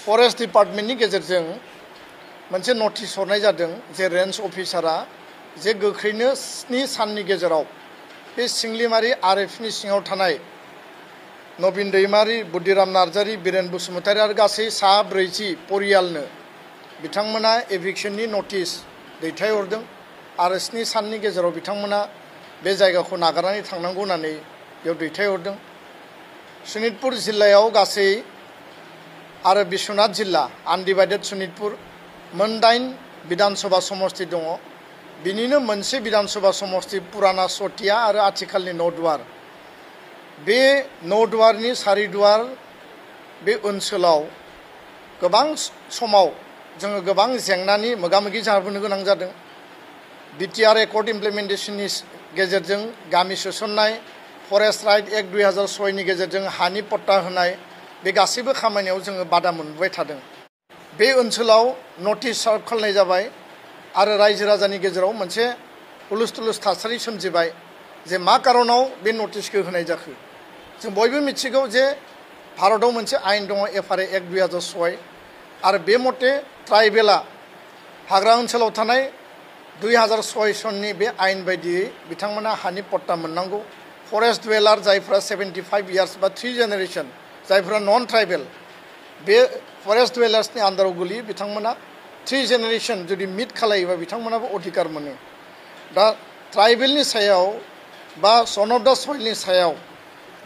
Forest डिपार्टमेन्टनि गेजेरजों मोनसे notice हरनाय जादों जे रेन्ज अफिसारा जे गोख्रैनो 7 साननि गेजेराव बे सिंलिमारि आरएफनि सिङाव थानाय नबिन दैमारि, बुद्धिराम नार्जारी, बिरेन बसुमतारी आरो गासै 40 परियालनो बिथांमोना एभिक्शननि नटिस दैथायहरदों आरो 7 साननि गेजेराव बिथांमोना बे जायगाखौ नागारनानै थांनांगौ होननानै बेयाव दैथायहरदों। शनितपुर जिल्लायाव गासै आरो बिश्वनाथ जिल्ला आनडिभाइडेड शनितपुर मोन 8 विधानसभा समष्टि दङ। बिनिनो मोनसे विधानसभा समष्टि पुराना सटिया आरो आथिखालनि नौदुवार। बे नौदुवारनि सारिदुवार बे ओनसोलाव गोबां समाव जोङो गोबां जेंनानि मोगा-मोगि जाबोनो गोनां जादों। बिटिआर एकर्ड इमप्लिमेन्टेशननि गेजेरजों गामि सोसननाय, फरेस्ट राइट एक्ट 2006 नि गेजेरजों हानि पट्टा होनाय, बे गासैबो खामानियाव जोङो बादा मोनबाय थादों। बे ओनसोलाव नटिस सार्भ खालामनाय जाबाय आरो रायजो राजानि गेजेराव मोनसे हुलुस-थुलुस थासारि सोमजिबाय जे मा कारनाव बे नटिसखौ होनाय जाखो। जों बयबो मिथिगौ जे भारताव मोनसे आयेन दङ एफआरए एक्ट 2006 आरो बे मते ट्राइबेला हाग्रा ओनसोलाव थानाय 2006 सननि बे आयेन बायदियै बिथांमोना हानि पट्टा मोननांगौ। फरेस्ट डुवेलार जायफ्रा 75 इयार्स बा 3 जेनेरेशन जायफ्रा नन ट्राइबेल बे फरेस्ट डुवेलार्सनि आन्दाराव गोलैयो बिथांमोना 3 जेनेरेशन जुदि मिट खालायोबा बिथांमोनाबो अधिकार मोनो। दा ट्राइबेलनि सायाव बा सन अफ द सइलनि सायाव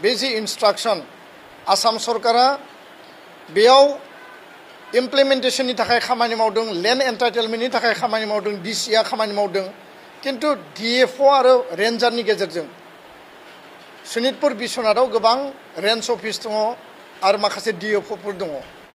बे जि इन्सट्राक्शन आसाम सरकारा बेयाव इमप्लिमेन्टेशननि थाखाय खामानि मावदों, लेन्ड एन्टाइटेलमेन्टनि थाखाय खामानि मावदों, डिसिआ खामानि मावदों, किन्तु डिएफअ आरो रेन्जारनि गेजेरजों शनितपुर बिश्वनाथाव गोबां रेन्ज अफिस दङ आरो माखासे डिएफअफोर दङ।